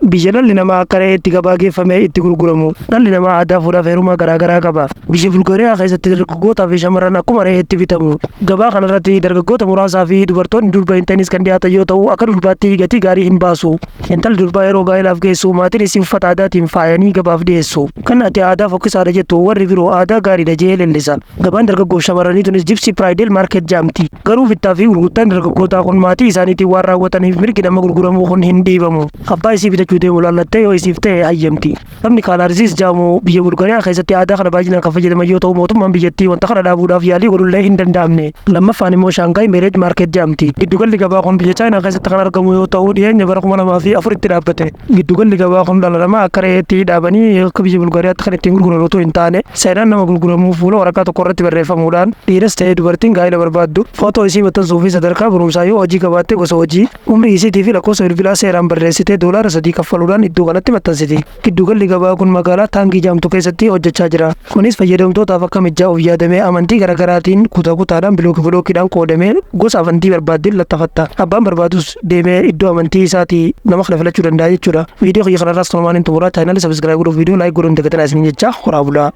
Biyya dhalli namaa akka re'eetti gabaa geeffamee itti gurguramu. Dhalli namaa aadaa fuudhaaf heerumaa garaa garaa qaba. Biyya Bulgaariyaa keessatti dargaggootaa fi shamarran akkuma re'eetti bitamu. Gabaa kanarratti dargaggoota muraasaa fi dubartoonni durba hin ta'inis kan dhiyaatan yoo ta'u, akka durbaatti gatii gaarii hin baasu. Intalli durbaa yeroo gaa'elaaf geessu maatiin isii uffata aadaatiin faayanii gabaaf dhiyeessu. Kan ati aadaa fokkisaadha jettu warri biroo aadaa gaariidha je'ee lellisa. Gabaan dargaggoof shamarranii tunis Gypsy Bridal Market jedhamti. Garuu bittaa fi gurgurtaan dargaggootaa kun maatii isaaniitiin waan raawwataniif mirgi nama gurguramuu kun hin dhiibamu. Abbaa isii bitachuu deemu laallattee yoo isiif ta'e hayyamti. Sabni Kaalaarziis jedhamu biyya Bulgariyaa keessatti aadaa kana baay'inaan kan fayyadaman yoo ta'u, mootummaan biyyattii wanta kana dhaabuudhaaf yaalii godhullee hin danda'amne. Lammaffaan immoo Shaangaay Marriage Market jedhamti. Giddugalli gabaa kun biyya Chaayinaa keessatti kan argamu yoo ta'u, dhiyeenya bara 2004tti dhaabbate. Giddugalli gabaa kun dhala namaa akka re'eetti dhaabanii akka biyya Bulgaariyaatti kan ittiin gurguran otoo hin taane, seenaan nama gurguramuu fuula waraqaa tokko irratti barreeffamuudhaan dhiiras ta'ee dubartiin gaa'ela barbaaddu footoo isii maxxansuu fi sadarkaa barumsaa, yoo hojii qabaatte gosa hojii, umrii isiitii fi lakkoofsa bilbilaa seeraan barreessitee $3 kaffaluudhaan iddoo kanatti maxxansiti. Giddugalli gabaa kun magaalaa Taangii jedhamtu keessatti hojjechaa jira. Kunis fayyadamtootaaf akka mijaa'uuf yaadamee amantii garaagaraatiin kutaa kutaadhaan, bilookii bilookiidhaan qoodamee gosa amantii barbaaddeen lattafatta. Abbaan barbaadus deemee iddoo amantii isaatii nama kana filachuu danda'a jechuudha. Viidiyoo kiyya kanarraas kanumaan hin xumuraa. Chaanaalii subscribe godhuuf, viidiyoo like godhuun dagatanaa isiniin jecha, horaa bulaa.